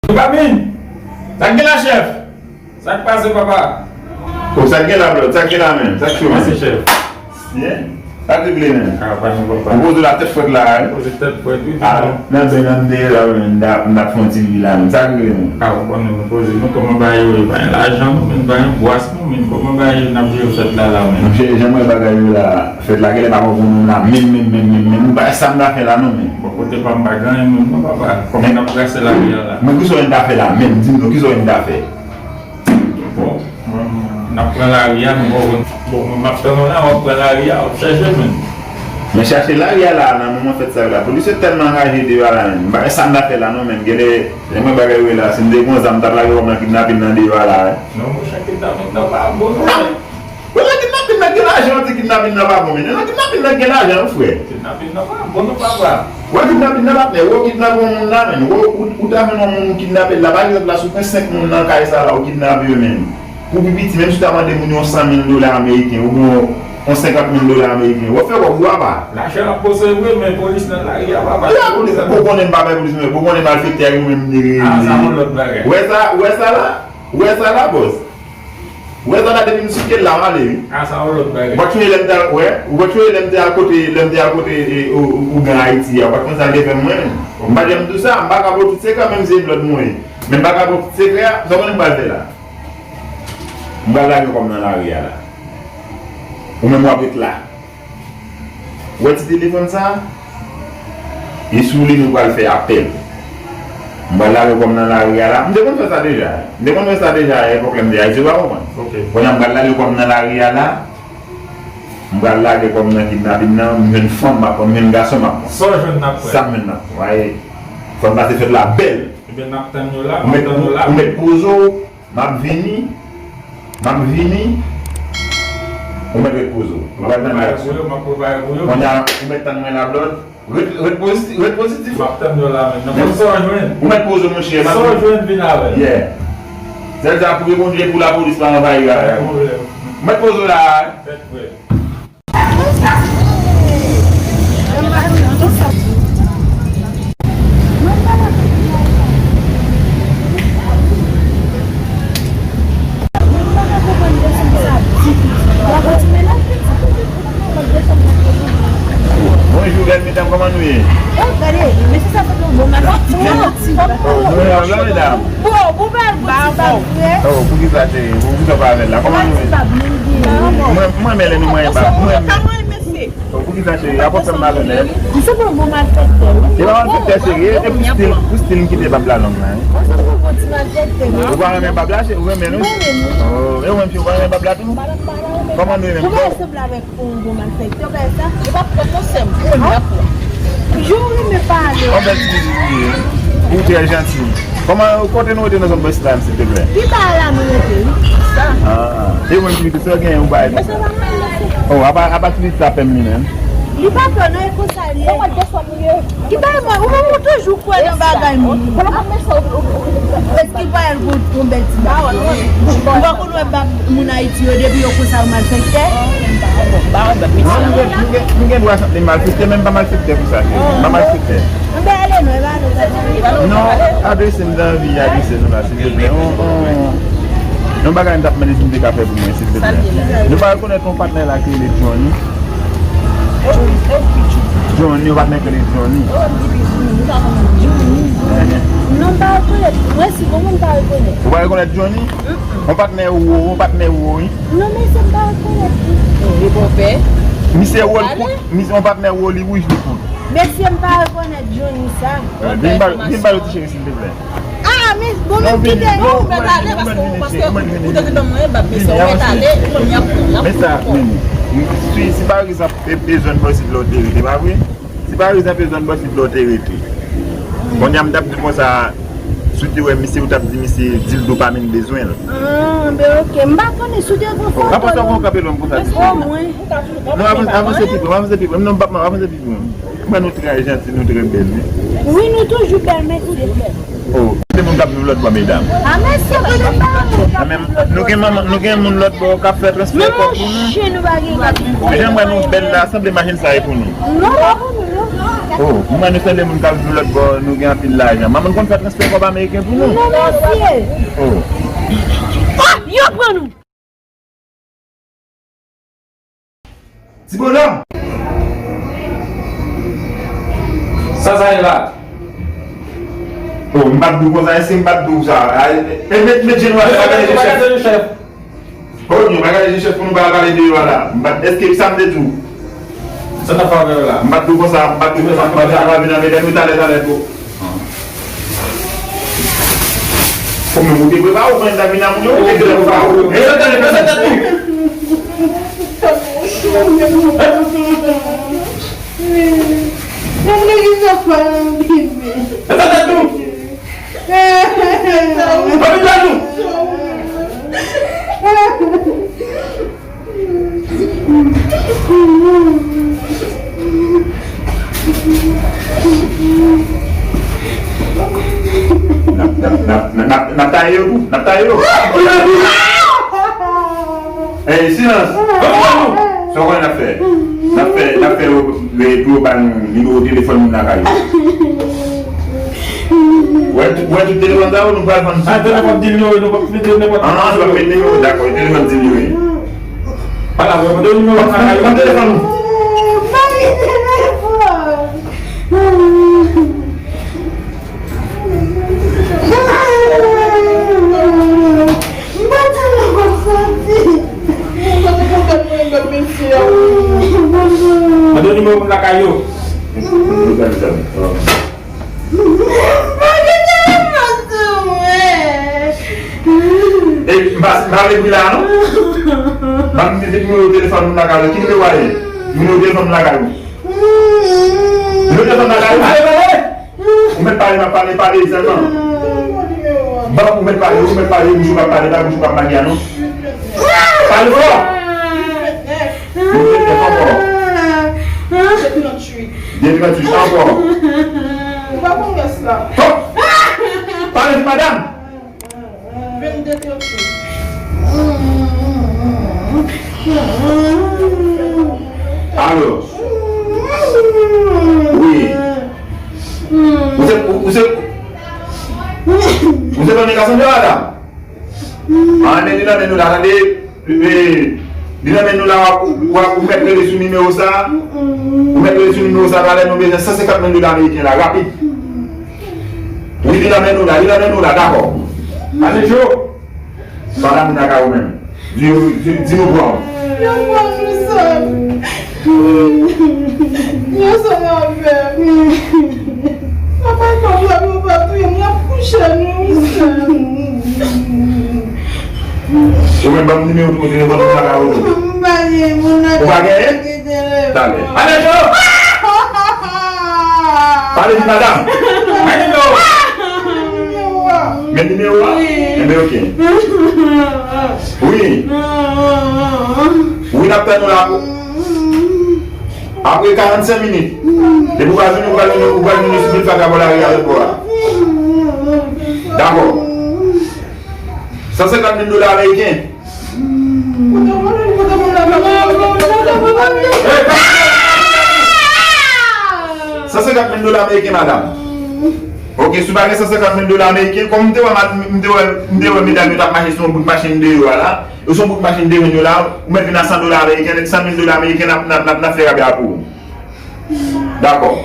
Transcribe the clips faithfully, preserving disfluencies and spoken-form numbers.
Dopamin! Sa k gen la, chèf? Sa k pase, papa? O, sa k gen la, Blòd? Sa k gen la menm? Sa k fè w? Mèsi, chèf. Byen? Sa k regle menm? A, pa nou, papa. Mwen poze w la tèt frèt la, wi. Poze tèt frèt, wi. A, nan beny an m te ye la, wi, menm, m t ap fè yon ti vi la, menm. Sa k regle menm? A, ou konnen nou poze nou, kòman bagay yo ye? Pa gen lajan, nou menm, pa gen bwas, nou menm, kòman bagay yo n ap jere fèt la, la menm? Monchè, jan m wè bagay yo la, fèt la genlè pa pran pou nou la, menm, menm, menm, menm, menm. Ou pa wè sa m ta fè la, non, menm. Bon, kote pa m pa gen anyen menm, non, papa. Kòman n ap brase lari a la? Mwen, kisa w wè n ta fè la, menm? Di m non, kisa w wè n ta fè? Bon, mwen, n ap pran lari a, nou poko konn. Bon, mwen, m ap tann w la, w ap pran lari a, w ap chèche, menm. Mwen chache lari a la, nan moman fèt sa yo la. Polis yo tèlman raje deyò a la, menm. M pa wè sa m ta fè la, non, menm. Genlè, lè mwen bagay yo ye la, si m te gen yon zam, m t ap lage kò m nan kidnapin nan deyò a la, wi. Non, monchè, kidnapin nan pa bon, non, menm. Wè, nan kidnapin nan gen lajan, w di kidnapin nan pa bon, men nan kidnapin nan gen lajan, wi, frè. Kidnapin nan pa bon, non, papa. Wè, kidnapin nan, patnè, wè, w kidnape yon moun la, menm. Wè, ou, ou ta jwenn yon moun, ou kidnape l la, pa egzanp la, si w pran senk moun nan kay sa la, ou kidnape yo, menm. Pou pi piti, menm si w ta mande moun yon san mil dola ameriken, oubyen yon, yon senkant mil dola ameriken, w ap fè kòb ou, papa. Lajan ap poze vre, men polis nan lari a, papa. Ki la polis? Ou konnen m pa bay polis, men ou konnen malfektè yo menm li rele. A, sa yon lòt bagay. Wè sa, wè sa la? Wè sa la, bòs? Wè sa la, depi m sou pye l la, m ale, wi. A, sa yon lòt bagay. Ou pa t sonje lè m te al, wè, ou pa t sonje lè m te al kote, lè m te al kote, e, ou, ou, ougan Ayiti a, ou pa t konn sa l te fè mwen. M pa janm di w sa, m pa ka ba w tout sekrè, menm si se Blòd mwen ye. Men m pa ka ba w tout sekrè a, sa w konnen m pral fè la? M pral lage kò m nan lari a la. Ou menm w ap ret la. Ou wè ti telefòn sa a? E sou li nou pral fè apèl. M pral lage kò m nan lari a la. M te konn fè sa deja. M te konn fè sa deja epòk lè m te Ayiti, ou pa konprann? Ok. Kounye a m pral lage kò m nan lari a la. M pral lage kò m nan kidnapin nan. M jwenn fanm, m ap pran. M jwenn gason, m ap pran. Sa w jwenn, n ap pran. Sa m jwenn, n ap pran. Wi. Fò n pase fèt la bèl. Ebyen, n ap tann yo la, m ap tann yo la. Ou mèt poze w. M ap vini. M ap vini. Ou mèt ret poze w. Ou pral tann reyaksyon. M ap prepare pou yo, m ap prepare pou yo. Kounye a, ou mèt tann mwen la, Blòd. Ret, ret pozitif, ret pozitif. M ap tann yo la menm. Nan sa w jwenn. Ou mèt poze w, monchè. Sa w jwenn, vin avè l. Yeah. Sèl sa pou reponn pou lapolis pa anvayi w avè l. Pa gen pwoblèm. Ou mèt poze w la. Tèt frèt. Bonjou, bèl medam, kòman nou ye? Oh, gade, mesye sa fè yon bon maten. Oh, nou ye la, medam. Bon, bon, bèl, bon, ti bab, frè. Oh, poukisa, cheri? Poukisa w pa avè l la? Kòman nou ye? Ti bab, menm gen. Mwen, mwen, men lè nou mwen bab. Mwen, men. Oh, poukisa, cheri? Apòt fè m malonèt. Li sanble yon bon malfektè, wi. E pa malfektè, cheri. E pou stil, pou stil m kite bab la long la, wi. Ou sanble yon bon ti malfektè, wi. Ou pa renmen bab la, cheri? Ou renmen l, wi? Mwen renmen l. Oh, e ou menm, cheri, ou pa renmen bab la tou? Kòman nou ye menm? Ou pa sanble avèk yon bon malfektè, ou pa wè sa? Ou pa pran konsèy m, mwen m ap pran. Jan w renmen pale. Yon bèl ti pitit ou ye. Ou trè janti. Kòman, kote nou rete nan zòn Bòs la, silteplè? Pi ba la nou rete, wi. Ah, e ou menm ki pitit sa w genyen, ou bay konsa? Oh, apa, apa ti pitit sa pè m li menm? Li pa pè, non, e konsa li ye. Ki bay mwen, ou menm ou toujou kwè nan bagay moun. Èske pa yon, yon bèl ti bab? Ou pa konn wè bab moun Ayiti yo, depi yo konsa yo malfektè? Non, nou gen, nou gen, nou gen dwa sanble malfektè, men m pa malfektè konsa, cheri. M pa malfektè. Anben ale non, e pa nou. Non, adrese m, m ta anvi adrese nou la, silteplè. On, on, yon bagay m t ap mande si m te ka fè pou mwen, silteplè. Nou pa rekonèt yon patnè la ki rele Johnny? Johnny, yon patnè ki rele Johnny. Non, m pa rekonèt. Mwen si bon, mwen pa rekonèt. Ou pa rekonèt Johnny? Yon patnè ou, yon patnè ou, wi. Non, mesye, m pa rekonèt li. Misye wòl kout, misye yon patnè wòl li wouj li kout. Mesye, m pa rekonèt Johnny sa. Vin ba, vin ba yo ti cheri, silteplè. Ah, men bon, men kite nou. Ou mèt ale, paske, paske ou te di ban mwen bab, mesye, ou mèt ale, kounye a pou nou. Men sa, men, si, si pa egzanp, e, e zòn Bòs la w te rete, pa vre? Si pa egzanp, e zòn Bòs la w te rete. Kounye a m t ap di konsa, si w te wè misye, ou t ap di misye, di l Dopamin bezwen l. Ah, ben ok. M pa konnen si w te gen foto. Rapò sa w konn kanpe lwen konsa, misye. O mwen. Non, avanse, avanse pi pre, avanse pi pre. Non, m p ap, avanse pi pre. Mwen, nou trè janti, nou trè bèl, wi. Wi, nou toujou bèl, mesye. Oh, se moun k ap viv lòt bò, medam. Ah, mesye, konnen pa. Ah, men nou gen manman, nou gen moun lòt bò k ap fè transfè kòb pou nou. Men monchè, nou pa gen kòb. Jan m wè nou bèl la, sanble machin sa e pou nou. Non, pa pou nou, non. Oh, m wè nou se de moun k ap viv lòt bò, nou gen anpil lajan. Manman konn fè transfè kòb ameriken pou nou. Non, mesye. Oh. Ah, yo pran nou. Ti bonòm! Sa sa ye la? Oh, m pa t di w konsa, èske m pa t di w sa? Ay, e, met, met je nou atè, pa gade je chèf. Oh, nou pa gade je chèf pou nou pa pale de yo la. M pa t, èske sa m te di w? Sa n ap fè avè yo la? M pa t di w konsa, m pa t di w konsa, m pa t di w konsa, m pa t di w konsa, m pa t di w konsa, m pa t di w konsa. Kòm nou te prepare w, mwen ta vin a moun yo, ou te prepare w. Mezanmi, mezanmi. Mezanmi. Mezanmi. N ap, n ap, n ap, n ap, n ap, n ap taye yo tou, n ap taye yo. Ey, silans! Sa w konnen n ap fè? N ap fè, n ap fè yo, yo, pou yo ba nou nimewo telefòn moun lakay yo. Ou wè tout, ou wè tout telefòn sa yo, nou pral vann. Ah, telefòn di l yo, nou p ap mete nenpòt. Ah, nou p ap mete nimewo, dakò, telefòn di l yo. Pale avè yo, mande nimewo lakay yo. Ban m telefòn ou. Ban m telefòn. M pa tèlman konn santi. Mande nimewo lakay yo. E, m pa, m pa vle bri la, non. Ban m nimewo telefòn moun lakay ou. Ki nimewo a ye? Nimewo telefòn moun lakay ou. Nimewo telefòn moun lakay ou. Ou mèt pale, m ap pale, pale sèlman. Ban ou mèt pale, ou mèt pale, bouch ou p ap pale, pa bouch ou p ap magi a, non. Pale fò. Ou mèt pale ankò. Depi nan Depi nan twit ankò. Ou pa konn rès la. Hop! Pale vit, madanm! Vennde trantuit. Alo. Wi. Ou se, ou, ou se, ou se Tony Cassandra, madanm? An, men li nan men nou la, tande. E, li nan men nou la, w ap, w ap, ou mèt rele sou nimewo sa. Ou mèt rele sou nimewo sa, talè nou bezwen san senkant mil dola ameriken la, rapid. Wi, li nan men nou la, li nan men nou la, dakò. Ale, Jo. Pale a moun lakay ou menm. Di yo, di, di nou pran. Yo pran nou sèl. Yo sèl avè m. Papa, papa, papa, touye m, y ap kouche nou, sèl. Ou menm, ban m nimewo telefòn ou lakay ou tou. M pa gen moun nan. Ou pa genyen? Talè. Ale, Jo! Pale vit, madanm. Mande nimewo. Men nimewo a? Wi. Enben, oke. Wi. Wi, n ap tann ou la. Apre karannsenk minit. Depi ou pa vini, ou pa vini, ou pa vini sou Bilfak a bò lari a lòt bò a. Dakò. San senkant mil dola ameriken. San senkant mil dola ameriken, madanm. Ok, si w pa gen san senkant mil dola ameriken, kòm m te wè, m te wè, m te wè medam yo t ap mache sou yon bout machin deyò a la, yo sou yon bout machin demen yo la, ou mèt vin a san dola ameriken, san mil dola ameriken, n ap, n ap, n ap, n ap fè rabè a pou ou. Dakò.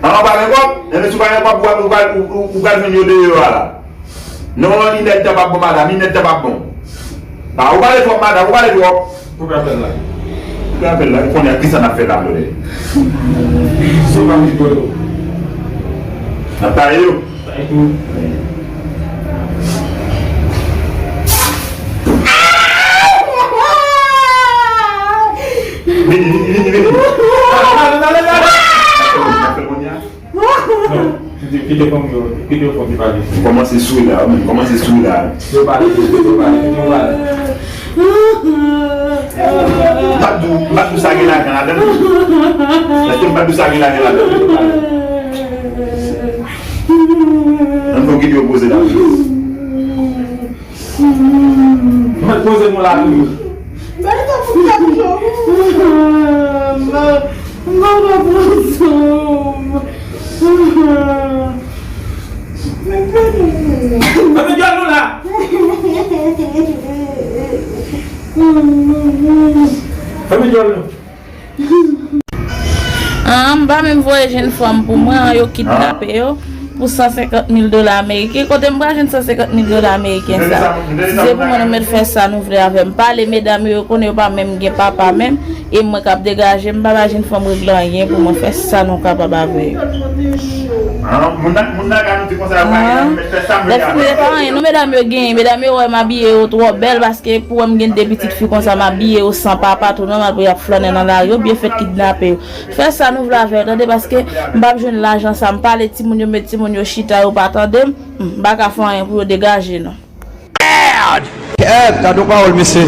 An, ou pa gen kòb? Enben, si w pa gen kòb, ou, ou, ou, ou, ou pral jwenn yo deyò a la. Non, li nèt tan p ap bon, madanm, li nèt tan p ap bon. A, ou pale twòp, madanm, ou pale twòp. Ou ka fè l la. Ou ka fè l la, ou konnen kisa n ap fè la, brother. Se pa m ki pran yo. N ap taye yo. Taye tou. Vini, vini, vini, vini. Ale, ale, ale, ale. N ap fè l kounye a. Non, kite, kite fanm yo, kite fanm yo pale. Kòmanse sou la, wi, kòmanse sou la. Yo pale, yo pale, yo pale. M pa t di w, m pa t di w sa gen lajan ladan l. Èske m pa t di w sa gen lajan ladan l? Yo pale. Ann fè yon videyo poze la. Mwen poze nou la toujou. Bay tankou tèt cho. Fèmen dyòl nou la. Fèmen dyòl nou. An, m pa menm voye jenn fanm pou mwen, an, yo kidnape yo pou san senkant mil dola ameriken. Kote m pral jwenn san senkant mil dola ameriken sa? Si se pou mwen, nou mèt fè sa nou vle avè m. Pale medam yo, yo konnen yo pa menm gen papa menm. E mwen k ap degaje m, m pa ba jenn fanm regle anyen pou mwen, fè sa nou kapab avè yo. Moun nan ka nou di konsa yo pa gen nan mèt fè sa m vle avè yo. Lè fini pa anyen, non, medam yo genyen, medam yo wè m abiye yo twò bèl, paske pou wè m gen de pitit fi konsa, m abiye yo san papa, tou nòmal pou y ap flannen nan lari, yo byen fèt kidnape yo. Fè sa nou vle avè yo, tande, paske m p ap jwenn lajan sa, m pale timoun yo, met timoun yo chita, yo pa tande m, m pa ka fè anyen pou yo, degaje nou. Kèt, gade yon pawòl mesye.